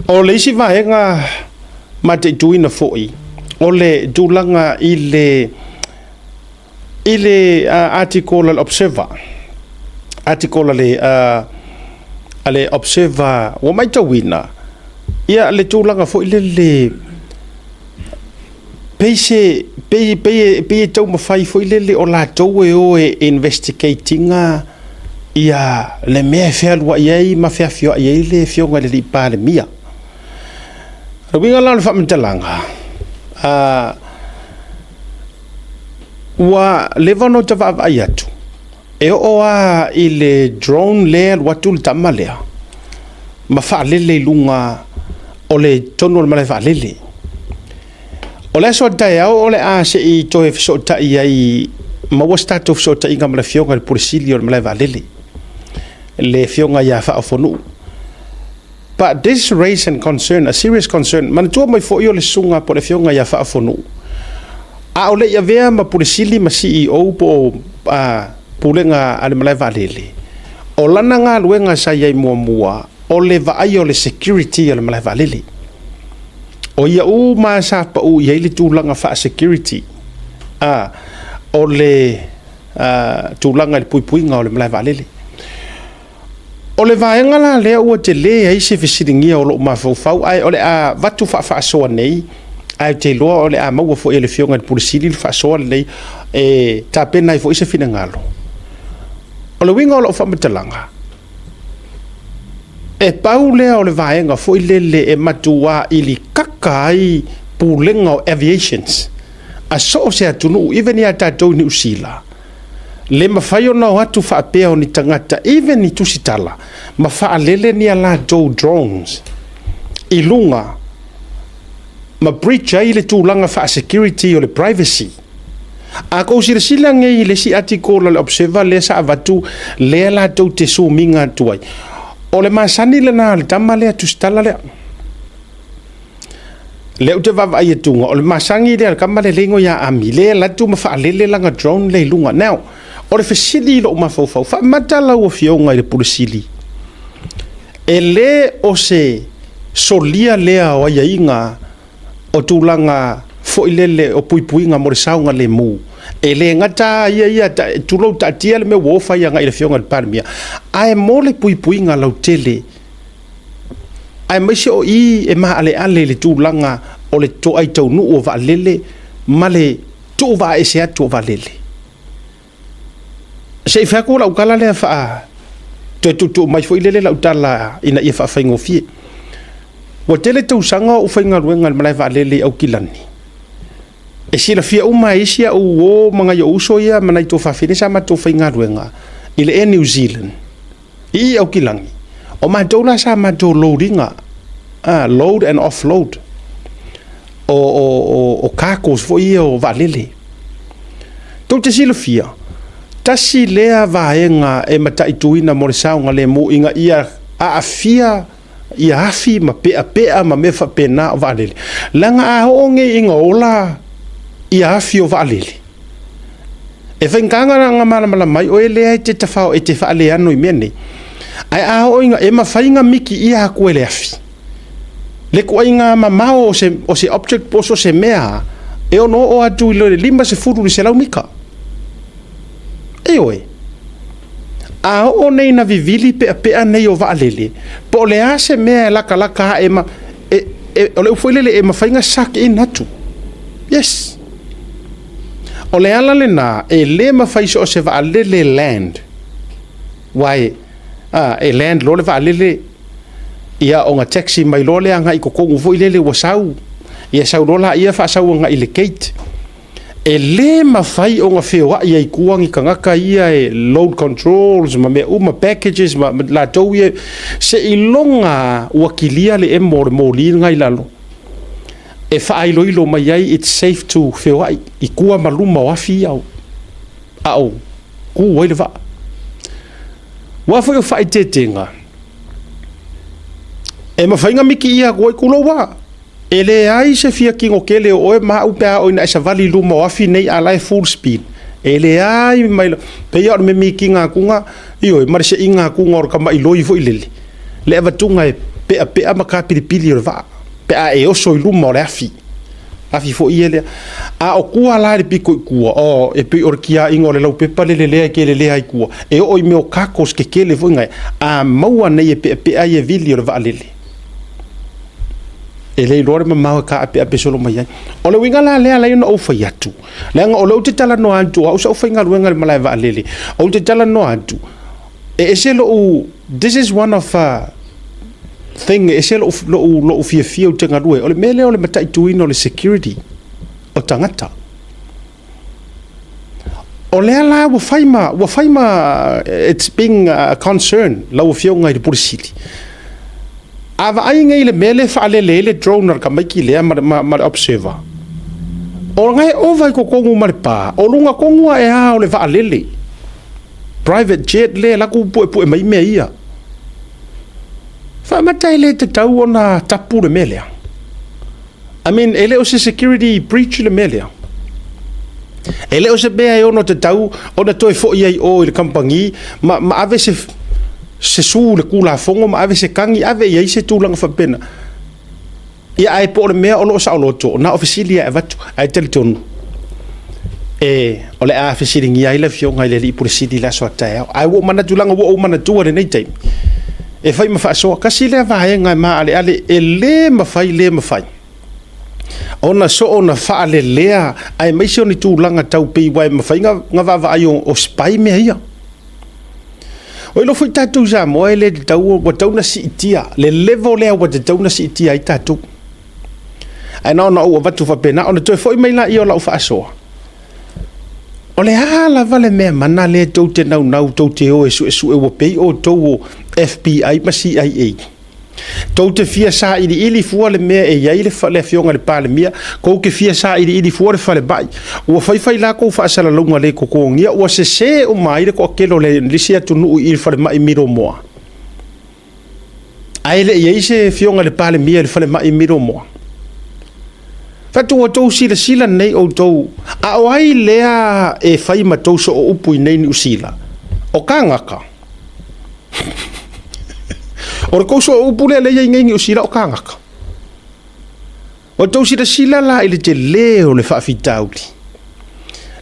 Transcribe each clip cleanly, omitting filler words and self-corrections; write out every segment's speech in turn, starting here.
O le isi vaega mataituina foi, o le tulaga i le article a le Observer, article a le Observer ua matauina ia le tulaga foi lele pei se pei pei pei e taumafai foi lele o latou e o e investigate ina ia le mea e fealuai ai ma feafioai ai le afioga i le Palemia. O le uiga la o le faamatalaga, ua leva ona ou vaavaai atu, e oo lava i le drone lea e alu atu le tama lea ma faalele i luga o le totonu o le malae vaalele. O le aso a taeao o le a se i toe fesootai ai, maua se tatou fesootaiga ma le afioga i le Pule Sili o le malae vaalele, le afioga ia Faaofonuu. But this raise and concern, a serious concern. Manatua mai foi o le susuga po o le afioga ia Faaofonuu, a o le i avea ma Pule Sili ma CEO po o pulega a le malae vaalele, o lana galuega sa i ai muamua, o le vaai o le security o le malae vaalele. O ia uma sa pau i ai le tulaga faa-security, o le tulaga i le puipuiga o le malae vaalele. O le vaega la lea ua tele ai se fesiligia o lou mafaufau, ae o le a avatu faafaasoa nei, ae ou te iloa o le a maua foi e le afioga i le Pule Sili le faasoa lenei e tapena ai foi se finagalo. O le uiga o lau faamatalaga, e pau lea o le vaega foi lele e matua ilikaka ai pulega o aviations a so o se atunuu, even ia tatou i Niu Sila, le mafai ona o atu faapea o ni tagata, even i tusitala, ma faalele ni a latou drones i luga ma breach ai le tulaga faa-security o le privacy. A kou silasila nei i le isi article a le Observer lea sa avatu lea latou te sumiga atu ai, o le masani lena a le tama lea tusitala lea, lea ou te vaavaai atuga, o le masani lea a le tama lea le igoa ia Ami lea e alu atu ma faalele lana drone lea i luga. Now, o le fesili i lou mafaufau, faamata lau afioga i le Pule Sili, e le o se solia lea o aiaiga o tulaga foi lele o puipuiga mo le saogalemu? E le gata ia ia tulou taatia le mea ua ofa ai agai i le afioga i le Palemia, ae mo le puipuiga lautele, aemaise o i e maaleale i le tulaga o le toai taunuu o vaalele ma le tuu vaaese atu o vaalele. Se i fai atu lau tala lea faa toe tuutuu mai foi lele lau tala ina ia faafaigofie. Ua tele tausaga o ou faigaluega i le malae vaalele i Aukilani. E silafia uma e isi au uo ma nai ou uso ia ma nai tuafafine sa matou faigaluega i le Air New Zealand i Aukilani. O matou la sa matou load ina, load and offload o cargos foi ia o vaalele. Tou te silafia, tasi lea vaega e mataituina mo le saogalemu ina ia aafia ia afi ma peapea ma mea faapena o vaalele. Leaga a oo nei ina ola ia afi o vaalele, e faigata ona malamalama ai oe lea e te tafao e te faaleano i mea nei. Ae a oo ina e mafai ona mikiia atu e le afi le tuaiga mamao o se object po o se mea e ono oo atu i le 50 i le 100 mita. Ioe. A oo nei na vivili peapea nei o vaalele, po o le a se mea e latalata ae ma o le upu foi lele e mafai ona suck in atu. Yes. O le ala lena e le mafai so o se vaalele land. Wai, e land loa le vaalele ia ona taxi mai loa lea agai i totonu foi lele ua sau. Ia sau loa laia faasau agai i le gate. E le mafai ona feoai ai tua ni tagata ia e load controls ma mea uma, packages ma latou ia, seiloga ua kilia le emo o le moli lena i lalo e faailoilo mai ai it's safe to feoai i tua ma luma o afi ia a o ku ai le vaa. Ua foi o faaeteetega e mafai ona mikiia atu ai tulou a. E leai se fia tino tele o oe ma au pe a oo ina e savali i luma o afi nei a la e full speed. E leai mai pei o le mimikiga atuga, ioe, ma le seiga atuga o le tamailoi foi lele. Le avatuga e peapea ma kapilipili o le vaa pe a e oso i luma o le afi. Afi foi ia lea. A o kua la i le pito i tua, oh, e pei o le tiaiga o le laupepa le lelea e te lelea ai i tua, e oo i mea o cargos tetele foi na, a maua nei e peapea ia e vili o le vaalele, e le iloa le mamao e taapeape solo mai ai. O le uiga la lea e ala ai ona ou fai atu, leaga o lea ou te talanoa atu, o au sa ou faigaluega i le malae vaalele, ou te talanoa atu, e ese lou, this is one of thing e ese lou fiafia ou te galue, o le mea lea o le mataituina o le security o tagata. O lea la ua fai ma, ua fai ma, it's being a concern lau Afioga i le Pule Sili. A vaai nei i le mea lea e faalele ai le drone a le tamaiti lea ma le observer, o lena e ova i totonu ma le pa, o luga tonu ae lava o le vaalele, private jet lea e alu atu puepue mai mea ia. Faamata e le tatau ona tapu le mea lea. I mean, e le o se security breach le mea lea. E le o se mea e ono tatau ona toe foi ai o i le kamupani ma ave se su i le Tulafono ma ave se tagi, ave i ai se tulaga faapena. Ia, ae po o le mea o lo o saoloto, na o fesili e avatu, ae talitonu, e, o le a fesiligia ai le Afioga i le Alii Pule Sili i le aso a taeao. Ae ua ou manatu leaga ua ou manatua lenei taimi, e fai ma faasoa. Tasi lea vaega e maaleale e le mafai, le mafai ona soona faalelea, aemaise o ni tulaga tau pei ua e mafai na vaavaai o spy mea ia. O iloa foi tatou i Samoa e le tatau, ua tatau ona siitia le level lea ua tatau ona siitia ai tatou. Ae na ona ou avatu faapena, ona toe foi mai laia o lau faasoa. O le a lava le mea mana lea tou te naunau tou te o e suesue ua pei outou o FBI ma CIA. Tou te fia sailiili fua le mea e i ai le Afioga i le Palemia, tou te fia sailiili fua le falemai. Ua faifai latou faasalalauga le totogia, ua sese uma ai le toatele o le isi atunuu i le falemai Milomoa. Ae le i ai se Afioga i le Palemia i le falemai Milomoa. Fatu ua outou silasila nei outou, a o ai lea e fai ma tou soo upu i nei Niu Sila? O kānaka. O le tou soo upu lea lea i nei Niu Sila o kānaka. Ua outou silasila la i le tele o le faafitauli.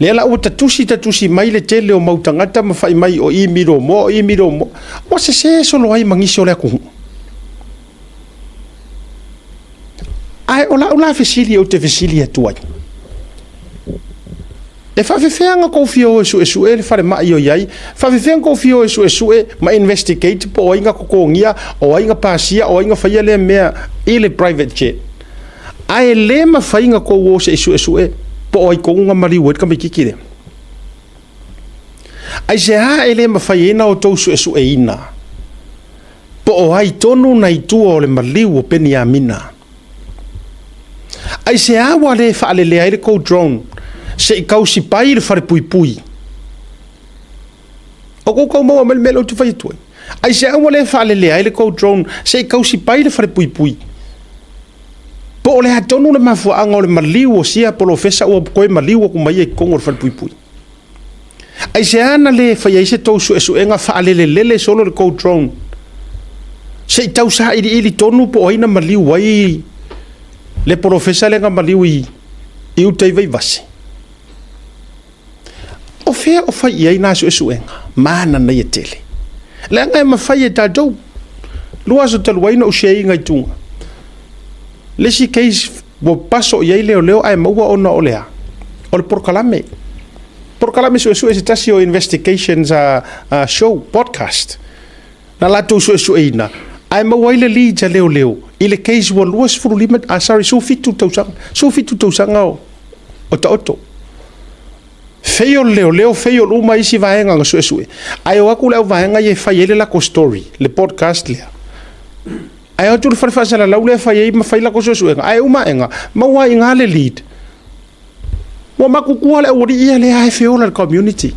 Lea la ua tatusi tatusi mai le tele o mau tagata ma fai mai o i Milomoa, o i Milomoa. Ua sese solo ai ma nisi o le atunuu. Ae o lau la fesili ou te fesili atu ai. E faafefea ona tou fia o e suesue le falemai o i ai? Faafefea ona tou fia o e suesue ma investigate po o ai na totogia, o ai na pasia, o ai na faia lea mea i le private jet? Ae le mafai ona tou o se i suesue po o ai tonu na maliu ai le tamaitiiti lea. Aisea e le mafai ai ona outou suesueina po o ai tonu na i tua o le maliu o Peniamina? Aisea ua le faalelea ai le tou drone se i tausipai i le falepuipui? O kou tau maua mai le mea lea ou te fai atu ai. Aisea ua le faalelea ai le tou drone se i tausipai le falepuipui? Po o le a tonu le mafuaaga o le maliu o sia polofesa ua toe maliu atu ma ia i totonu o le falepuipui? Aisea na le fai ai se tou suesuega faalelelele solo le tou drone se i tau sailiili tonu po o ai na maliu ai le polofesa lea na maliu i uta i Vaivase? O fea o fai i ai nā suesuega? Mananaia tele. Leaga e mafai e tatou. 2 aso talu ai na ou share ina i tuga. Le isi case ua paso i ai leoleo ae maua ona o le a? O le polokalame. Polokalame suesue se tasi o investigations show, podcast. Na latou suesueina, ae maua ai le leads a leoleo i le case ua 25, sorry, 17 tausaga. 17 tausaga o taoto. Fail leoleo, fail uma isi vaega na suesue. Ae o atu le au vaega ia e fai ai le latou story, le podcast lea. Ae o atu le fale faasalalau lea e fai ai ma fai latou suesuega. Ae uma aega, maua ai i ina le lead. Ua matutua le aualii ia lea e feola i le community.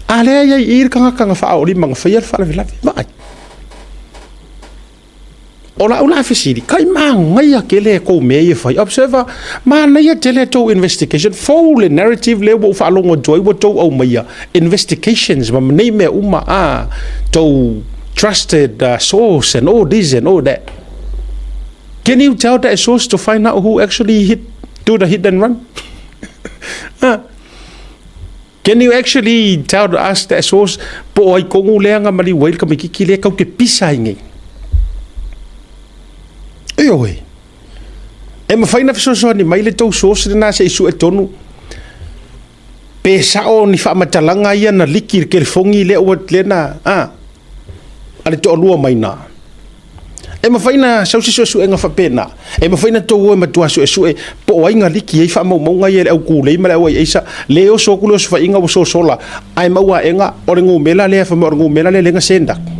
A lea e i ai i i le tagata na faaolima na faia le faalavelave. Vaai. O lau la fesili, kai manaia tele e tou mea ia e fai. Observer, manaia tele tou investigation. Fou le narrative lea ua ou faalogo atu ai ua tou aumaia. Investigations ma nei mea uma a tou trusted source and all this and all that. Can you tell that source to find out who actually hit, do the hit and run? Can you actually tell us that source po o ai kongu lea nga maliu ai le tamaititi lea kau te pisa ai nei? Ioe. E mafai na fesoasoani mai le tou source lena se i sue tonu pe sao ni faamatalaga ia na liki i le telefoni lea ua lea na a a le toalua mai na. E mafai na sau se suesuega faapena. E mafai na tou o e matua suesue po o ai na liki ai faamaumauga ia e le au kūlei ma le au aiaisa, le oso atu le osofaiga ua sosola, ae maua aega o le numera lea, fai mai o le numera lea lea na send atu.